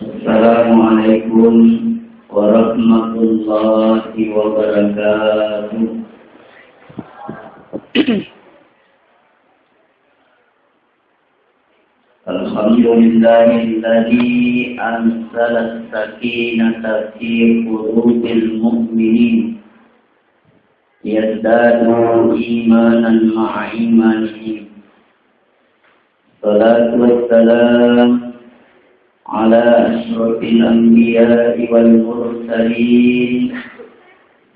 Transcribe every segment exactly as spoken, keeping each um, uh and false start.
Assalamualaikum warahmatullahi wabarakatuh. Alhamdulillahilladzi anzalas sakinata fi qulubil mu'minin yazdadu imanan ma'a imanihim. Salatu wassalam ala asyrafil anbiya'i wal mursalin,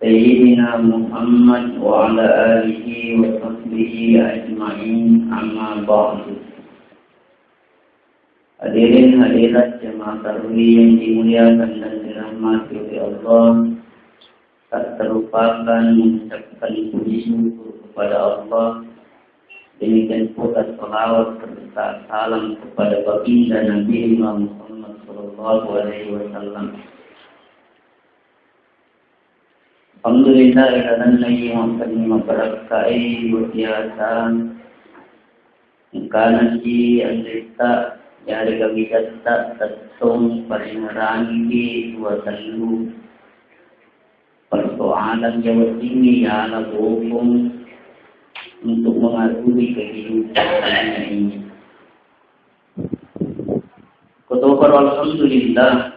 Sayyidina Muhammad wa ala alihi wa sahbihi ajma'in, amma ba'du. Hadirin hadirat jamaah tarawih yang dimuliakan dan dirahmati oleh Allah, tak terlupakan mengucapkan puji syukur kepada Allah. Demikian pula salawat serta salam kepada baginda Nabi Muhammad sallallahu alaihi wasallam. Alhamdulillah, ilalenna iya makkenni mabarakkai luar biasa. Engkana si anretta, yarega widatta tettong paringerangki dua tellu persoalan iya weddingngi yala bokong untuk mengarungi kehidupan dunia ini. Kotoparo alhamdulillah,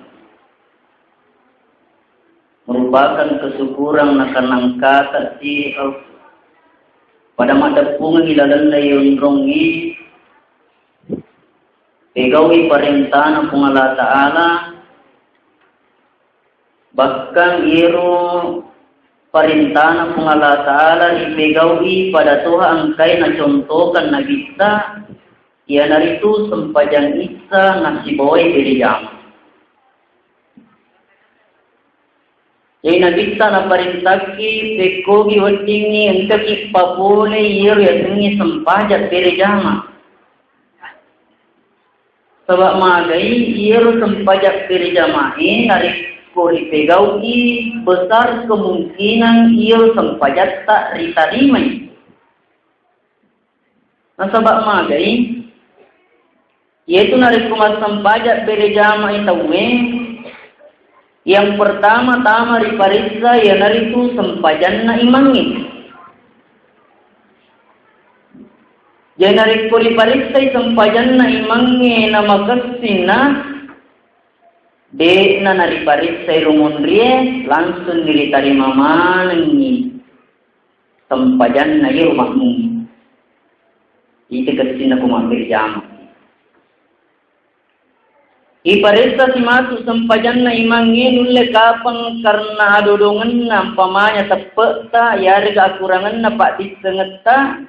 merupakan kesyukuran nakanangkata si pada maddeppungengngi lalenna yonrongngi, pegaui parentana Puang Allah Ta'ala, bahkan iyaro parentana Puang Allah Ta'ala ripegaui pada toha engkai nacontokan Nabitta, iyanaritu sempajang issa nasibawai berejama. Jadi Nabitta naparentaki pekkogi weddingngi engkaki papole iyaro yasengnge sempajang berejama. Saba magai iyaro sempajang berejamae narekko ripegaui, besar kemungkinan iyaro sempajatta ritarimai. Nasaba magai, iyatu narekko massempajang berejamai tauwe, yang pertama-tama riparessa iyanaritu sempajanna imangnge. Jadi narekko riparessai sempajanna imangnge namakessinna, de'na nariparessai rumunrie, langsung niritarima manengngi sempajanna iyaro makmungnge. Ita kessinna ko mabbere jama. Iparessa si matu sempajanna imangnge nulle kapang karena adodongenna, umpamanya teppe'ta, yarega akurangenna paddissengetta,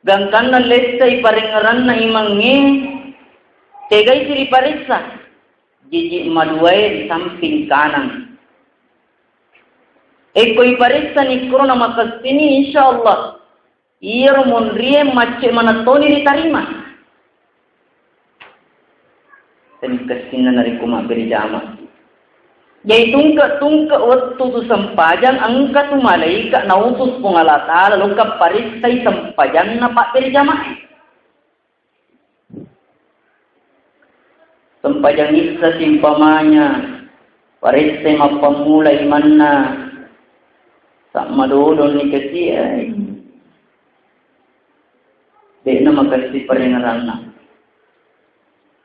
gangkanna lessai parengngeranna imangnge, tegai si riparessa, jiji maduae di samping kanan. Ekko iparessani koro namakessini, insya Allah iyaro monrie macce manettoni ritarima. Teni kessinna narekko mabbere jama. Jadi tungke-tungke wettu tu sempajang, engka tu malaika nautus Puang Allah Ta'ala lokka paressai sempajanna pabbere jamae. Sempajang issa siumpamanya, paressai mappammula imanna, sammadodonni kasiai. De'na makessi parengngeranna.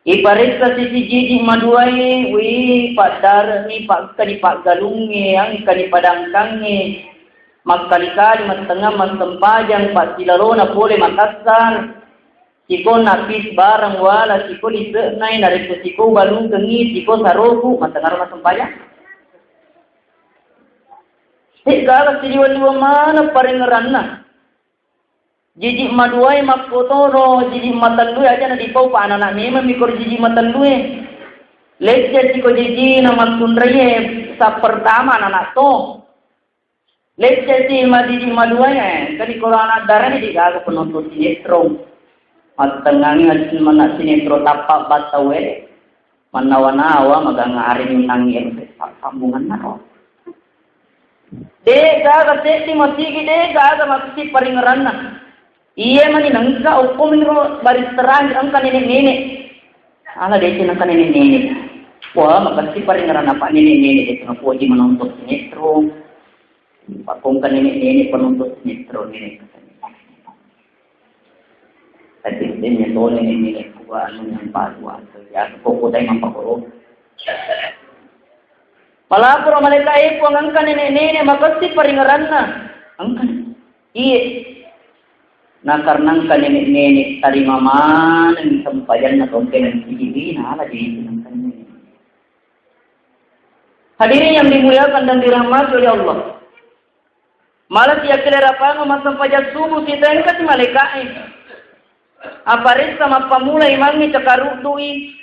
Iparessa sisi jiji maduae, wi, paddare'ni, pakkani paggalungnge, angkani padangkangnge, makkali-kali mattengngang massempajang, passilalona pole Makassar, siko napis barang wala, siko lise'nai, narekko siko balukengngi, siko saroku, mattengngaro massempajang. De'gaga sidiwa-liwa maneng parengngeranna. Jiji maduae makkotoro, jiji matellue aja nadipau pa anana memeng mikoro jiji matellue. Lecce siko jijina makkunraie, sa pertama anana to. Lecce si majiji maduae, engkani koro anak darani de'gaga penonton sinetron. Mattengngangi asin mana sinetron tappa battaue. Mannawa-nawa magangnga ari minnangngi ero sambunganna ro. De'gaga seddi masigi, de'gaga makessing paringeranna. Iye mani nengka okko minro baris terakhir engka nenek-nenek. Ala dé' tu nengka nenek-nenek. Wah, makessing paringeranna pa nenek-nenek dé' tu napoji menonton sinetron. Pakongka nenek-nenek penonton sinetron nenek. Tapi dé' nyato nenek-nenek ku anu yang paru atau ya kok kota yang apa kok. Malaporo malaika, "Eh, Puang, engka nenek-nenek makessing paringeranna." Engka. Iye. Nah, karena engka nenek-nenek, tarima maneng sempajanna tongke nang siji, nah, ala jadi itu nang nenek. Hadirin yang dimuliakan dan dirahmati oleh Allah. Malah siakkele rapang massempajang subuh sitengka si malaika'e. Aparessa mappamula imangnge cakaruddui.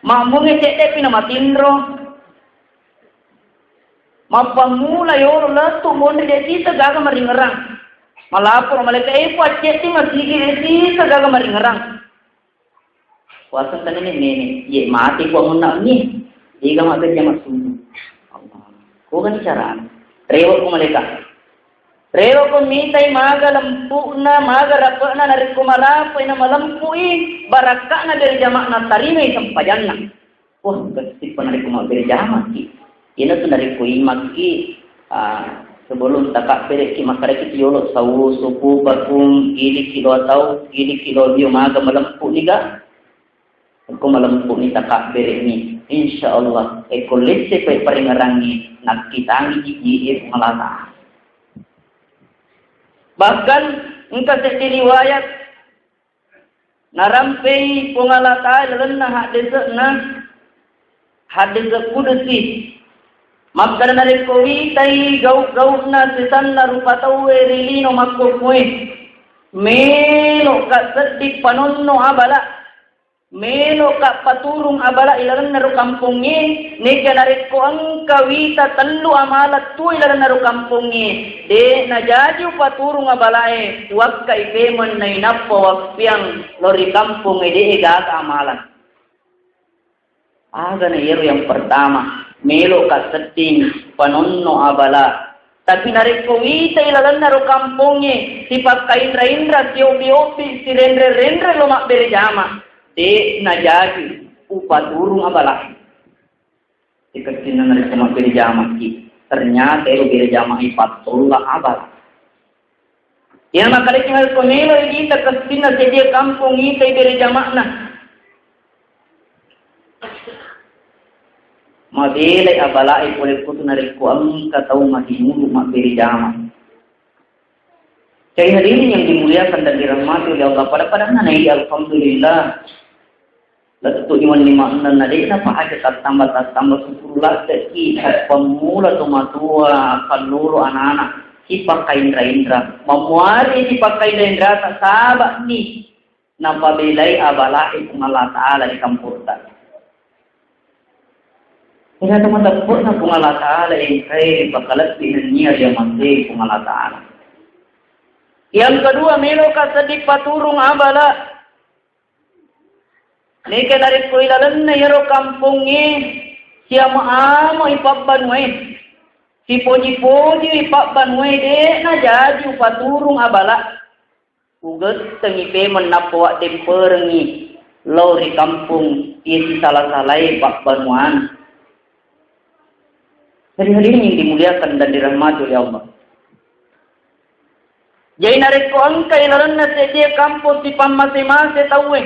Mammungnge cedde'pi namatinro. Mappammula yolo lettu monri de' sisa gaga maringerang. Malaporo malaika, "Eh, Puang, acceddi masigi de' sisa gaga maringerang." Puaseng kan nenek-nenek, ye mati Puang munna ni. Ega mabbere jama subuh. Allah. Ko gani carana. Rewe' ko malaika. Rewe' ko mitai maga lempu'na, maga rape'na, narekko malapoi na malempu'i, barakka'na bere jama'na tarimai sempajanna. Wah, kessippa narekko mabbere jama'ki. Iyanatu narekko imakki, ah, sebelum takabbere'ki makkedaki tu yolo, "Sau sufu bakung, giliki lo atau, giliki lo bio maga malempu'ni ga." Ko malempu'ni takabbere'ni, insya Allah, ekko lesse pe paringerangngi, nakkitangi jiji'e Puang Allah Ta'ala. Bahkan engka seddi riwayat, narampei Puang Allah Ta'ala lalenna haddese'na, haddese' kudusi, makkeda, narekko witai gau-gau'na sesanna rupa tauwe ri lino makkokkoe, melo'ka seddi panonno abala'. Melo'ka paturung abala' ilalenna ro kampongnge, nega narekko engka wita tellu amala' tuo ilalenna ro kampongnge, de' najaji upaturung abala'e, wakkai pemeng nainappa wappiang lao ri kampongnge de'e gaga amala'. Agana iyaro yang pertama, melo'ka sedding panonno abala'. Tapi narekko witai lalenna ro kampongnge, sipakkainra-inra, siobbi-obbi, sirenre-renre lo mabbere jama, de' najaji upaturung abala'. Ikessinna narekko mabbere jamaki, ternyata ero bere jama ipattolla abala'. Iya makkaleki narekko meloi kita kessinna seddie kampong itai bere jama'na. Mabelai abala'e pole kutu narekko engka tau matinulu mabbere jama. Jadi hadirin yang dimuliakan dan dirahmati oleh Allah, pada-padanna naidi alhamdulillah. Lettu'i wenni mannenna, de'na pa aja tattamba-tattamba, sukuru ladde'ki, pappammula tomatoa, kallolo anana, sipakkainra-inra. Mamuari sipakkainra-inrata, saba'ni napabelai abala'e Puang Allah Ta'ala ri kampotta. Ega to mateppe'na Puang Allah Ta'ala engkai ripakalebbi nennia riamasei Puang Allah Ta'ala. Yang kedua, meloka seddi paturung abala'. Neke narekko ilalenna iyaro kampongnge, siamo-amoi pabbanuae, sipoji-poji pabbanuae, de'na jaji upaturung abala'. Ugettengi pemeng nappa waddemperengngi lao ri kampong iya sisala-salai pabbanuana. Jadi hadirin yang dimuliakan dan dirahmati oleh Allah. Jadi narekko engkai lalenna seddie kampong sipammase-mase tauwe,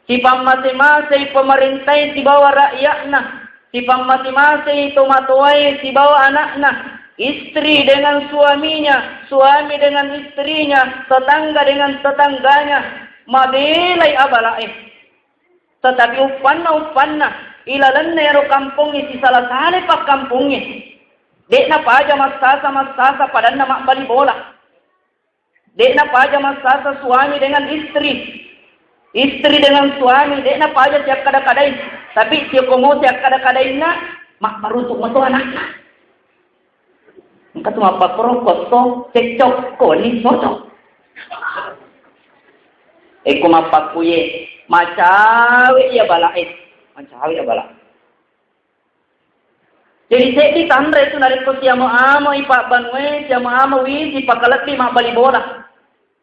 sipammase-masei pemarentai sibawa rakyatna, sipammase-masei tomatoae sibawa anakna, istri dengan suaminya, suami dengan istrinya, tetangga dengan tetangganya, mabelai abala'e. Tetapi uppanna-uppanna, ilalenna ero kampongnge sisala-salai pakkampongnge. De'na paja massasa-massasa padanna mabbali bola. De'na paja massasa suami dengan istri. Istri dengan suami, de'na paja siakkada-kadai. Tapi sikomo siakkada-kadainna, mabbarutu mato anakna. Engka tu mappakkoro kosso cekcok, ko wenni cocok. Eko mappakkuye, macawe iya bala'e, macawe iya bala'. Jadi seddi tanre tu narekko siamo-amoi pabbanue, siamo-amo wiji pakalebbi mabbali bola.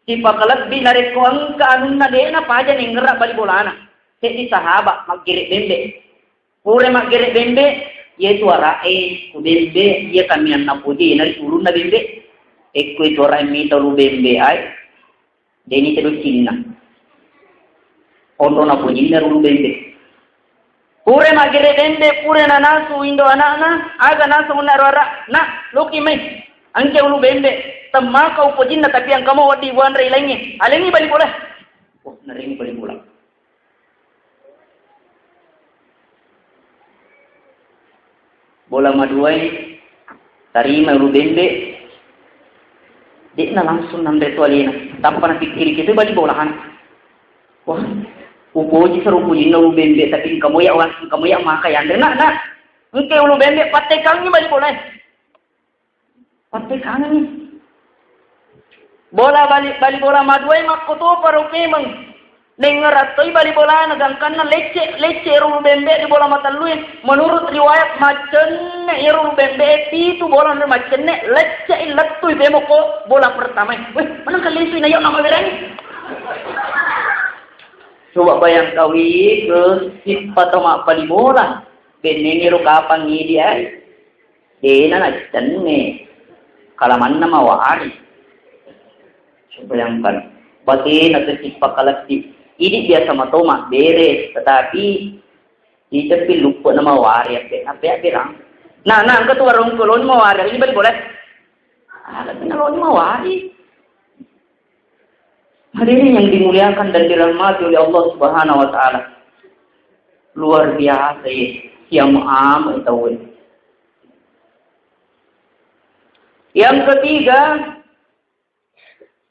Sipakalebbi narekko engka anunna de'na paja nengngerra bali bolana. Seddi sahaba maggere' bembe'. Pura maggere' bembe', iye tu ara'e ku bembe', iye kamiang napoji, na ri ulunna bembe'. Ekko itu ara'e mita ulu bembe' ai, deni tedo cinna. Onro napojinna ri ulu bembe'. Pura maggere' bembe', pura nanasu indo ana'na, aga naseng onna ro ara', "Nak, loki mai. Engka ulu bembe', temmaka upojinna, tapi engka mo wedding buanre ilaingnge. Alengngi bali bola." Oh, narengngi bali bola. Bola maduai, tarima ulu bembe', de'na langsung nanre tu alena. Tappa napikkiriki tu bali bolana. Wah, upoji sero upojinna ulu bembe', tapi engka moya wa-, engka moya maka yanre. Nak, nak, engka ulu bembe', pattekangngi bali bolae. Pattekangngi. Bola bali, bali bola maduai makkotopa ro pemeng. Nengngerang toi bali bolana, gangkanna lecce, lecce ro ulu bembe' ri bola matellue. Menurut riwayat, maccenne iyaro ulu bembe' e, pitu bola nre maccenne, lecce i lettui pemeng ko bola pertama e. Weh, maneng kalesui na iya' na mawerangi. Coba bayangkawi ke sippa to mabbali bola. Bennengngi ro kapang idi ai. Dena naccenne, kalamanna mawari. Bayangkan, batena teppi pakaletti. Idi biasa mato mabbere, tetapi iteppi luppe'na mawari, appe, appe, appe rang. Nah, nah, engka tu warung koloni mawari, ini bali bola. Ah, tapi naloni mawari. Hadirin yang dimuliakan dan dirahmati oleh Allah Subhanahu wa Ta'ala. Luar biasa ya, siam amu tauwe. Yang ketiga,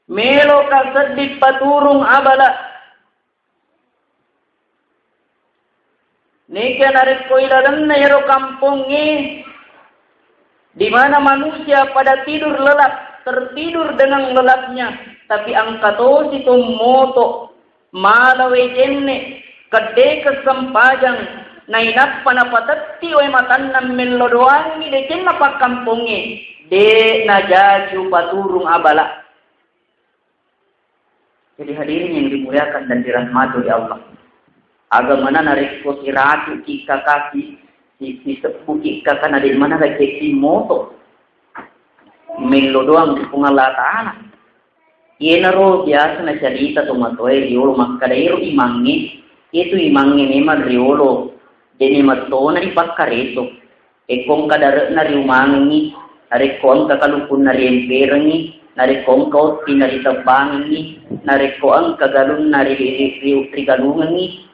meloka seddi paturung abala. Neka narekko ilalenna ero kampongnge, di mana manusia pada tidur lelap, tertidur dengan lelapnya, tapi engka tosi to moto, mala wae jenne, kedde kesempajang, nainappa napatetti wae matanna mello doangi decenna pakkampongnge, de najaju paturung abala. Jadi hadirin yang dimuliakan dan dirahmati oleh Allah. Agamana narekko siratu ki kakasi, si, sisebbu ki kakana de mana kacekki moto. Mello doang ri Puang Allah Ta'ala. Iyenaro biasa nacarita to matoe riolo makkada ero imangnge, itu imangnge memang riolo. Jadi matona dipakkareso. Ekko engka dare'na riumangengngi, narekko engka kalukunna riemperengngi, narekko engka ottinna ritebbangengngi, narekko engka galunna ri-, ri-, ri-, rigalungengngi.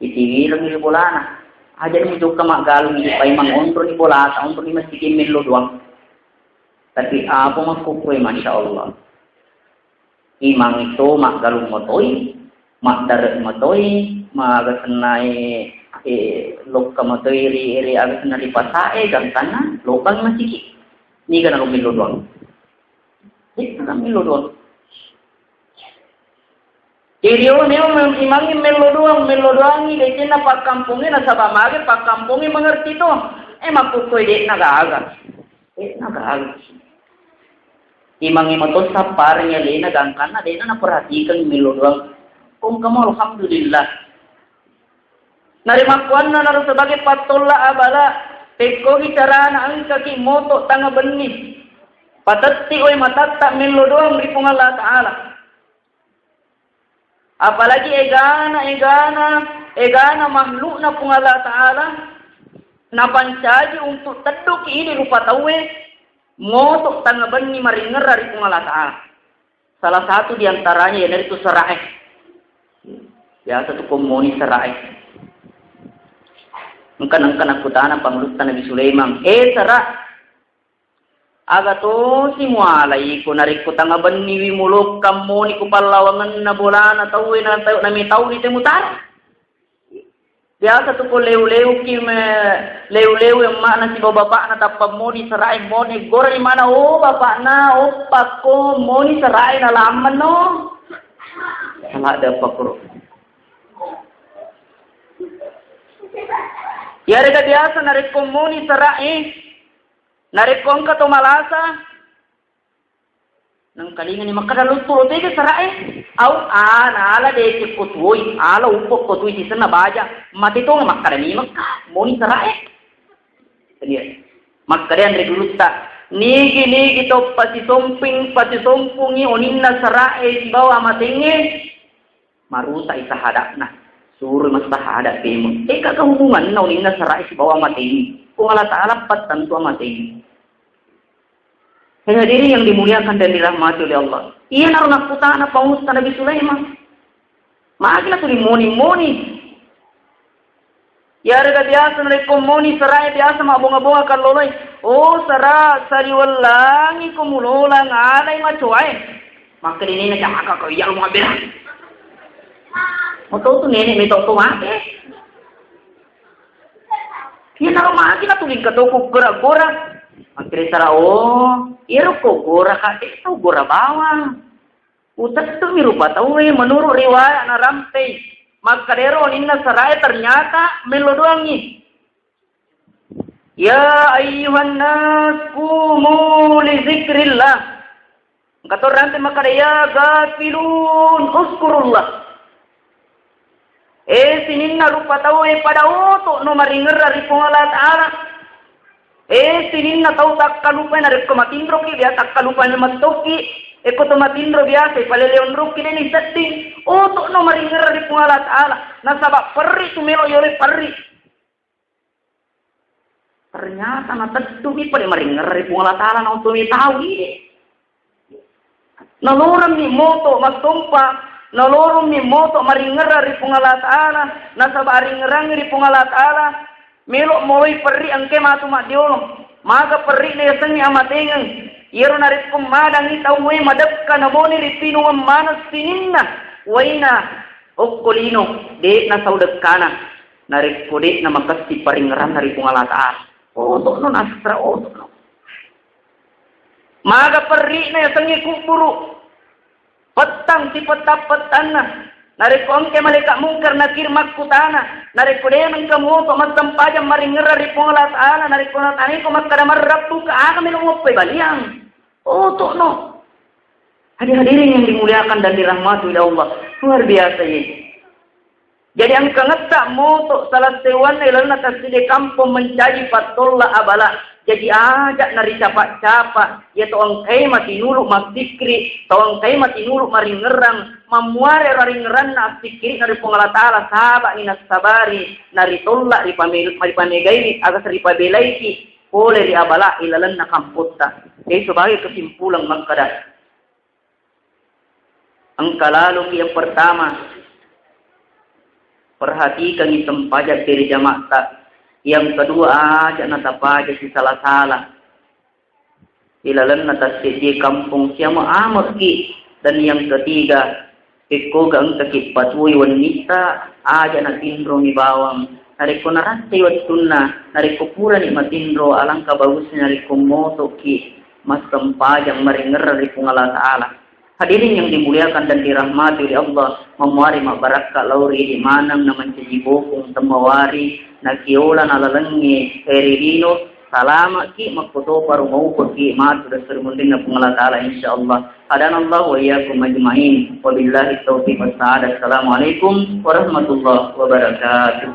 Itiwirengngi ri bolana. Aja mujokka maggalung, ipaimang onroni bolata, onroni masigi mello doang. Tapi apa makkukue, Masya Allah. Imang to maggalung matoi, maddare matoi, maga sennae, eh, lokka matoi ri, ri aga senna ri pasae, gangkanna lobang masiki. Niga nalo millo doang. Niga nalo millo doang. Jadi, oh, memang imangi mello doang, mello doangi, decenna pakkampongnge, nasaba mage pakkampongnge mengerti to. Eh, makkukkoe de'na gaga. De'na gaga. Imangi mato sapparengngi alena gangkanna de'na naperhatikan mello doang. Kongkamo alhamdulillah. Narimakkuannanaro sebagai pattolla abala, pekkogi carana engkaki moto tanga benni. Patetti oi matatta mello doang ri Puang Allah Ta'ala. Apalagi egana, egana, egana makhlukna Puang Allah Ta'ala napancaji untuk tedduki ini rupa tauwe, moto tanga benni maringerra ri Puang Allah Ta'ala. Salah satu diantaranya iyanaritu sera'e. Biasa tu kommoni sera'e. Engka, engka nakkutana pangulutta Nabi Sulaiman, eh, sera, aga tosi mualai ko narekko tanga benniwi mulokka moni ko pallawangenna bolana tauwe na tau, nami tauni te mutara. Biasa tu ko leu-leuki me, leu-leu emma'na sibawa bapakna tappa moni serae moni goreng mana, oh bapakna, oh pakko moni serae na lammenno. Salah ada pakro. Yarega biasa narekko moni serae, narekko engka to malasa, Nengkalingani makkada luttu lo tega sarae. Au, ana ala dece ko tuoi, ala upo ko tuoi sisenna baja. Mate tong makkada ni mekka, moni sarae. Iya. Makkada anre gurutta, nigi-nigi to pasisomping, pasisompungi oninna sarae sibawa amatengnge, marusa'i sahada'na. Suroi massahada pemeng. Eh, kaga hubunganna oninna sarae sibawa amatengnge? Puang Allah Ta'ala pattentu amatengnge. Hai hadirin yang dimuliakan dan dirahmati oleh Allah. Iyanaro nakkutana Pangulutta Nabi Sulaiman. Magi natuli moni-moni. Iyarega biasa narekko moni sarae biasa mabbonga-bonga kalloloi. Oh, sara, sariwellangi ko mulolang alai macoae. Makkedinina cakaka iya lo mabela. Moto tu nenek meto to mate. Iyanaro magi natuli engka to ku gora-gora. Makkeda sara, oh, iyaro ko gora ka, eh, tau gora bawang. Utettumi rupa tauwe, menurut riwayat narampei. Makkadero ninna sarae ternyata mello doangngi. Ya ayyuhan nas, qumu li zikrillah. Engka to rampe makkada, "Ya ghafilun, uzkurullah." Eh, sininna rupa tauwe pada oto'no maringerra ri Puang Allah Ta'ala. Eh, sininna tau takkalupai narekko matinroki, dia takkalupai mettokki. Ekko to matinro biasa, palele onrokki, deni sedding. Oto'no maringerra ri Puang Allah Ta'ala. Nasaba perri tu melo yole perri. Ternyata natettumi pada maringerra ri Puang Allah Ta'ala, nauntungi tau ide. Naloremmi moto massompa, naloremmi moto maringerra ri Puang Allah Ta'ala, nasaba aringerangngi ri Puang Allah Ta'ala, melo moloi perri engke matu maddiolong. Maga perri na yasengnge amatengeng. Iyaro narekko madangngi tauwe madekka namoni ripinungeng maneng sininna waina okko lino, de'na sau dekkana. Narekko de'na makessing paringeranna ri Puang Allah Ta'ala. Oto'no nasra oto'no. Maga perri'na yasengnge kubburu. Pettang sipettang-pettanna. Narekko engke malaika mungkar nakir makkutana. Narekko de' nengka muoto massempajang maringerra ri Puang Allah Ta'ala. Narekko nataniko makkada marrabbuka aga melo muoppai baliang. Oto'no. Hadir-hadirin yang dimuliakan dan dirahmati oleh Allah. Luar biasa ya. Jadi engkangetta moto salah seuwanna ilalenna tassiddi kampong mencaji pattolla abala. Jadi aja' naricapa-capa, iya to engkai matinulu massikri, to engkai matinulu maringerrang, mammuare raringeranna assikkiri'na ri Puang Allah Ta'ala, saba'ni nassabari, naritolla ripame-, ripamegaini, agas ripabelaiki pole ri abala ilalenna kampotta. Jadi sebagai kesimpulan makkada, engka laloki yang pertama, perhatikangi sempajang berjama'ta. Yang kedua, aja' natapaja sisala-sala. Ilalenna tasseddi kampong siamo amekki. Dan yang ketiga, pekkoga engkaki patuoi wennitta, aja' natinromi bawang. Narekko narassai wettunna, narekko purani matinro, alangkah bagusnya narekko motoki massempajang maringerra ri Puang Allah Ta'ala. Hadirin yang dimuliakan dan dirahmati oleh Allah, mamuari mabbarakka lao ri idi maneng na mancaji bokong temmawari, nakiola nalalengnge ri lino, salama'ki, makkotoparo maupekki matu dasari munrinna Puang Allah Ta'ala, insyaallah. Hadanallahu wa iyyakum ajma'in. Wabillahi taufiq was sa'adah. Assalamualaikum warahmatullahi wabarakatuh.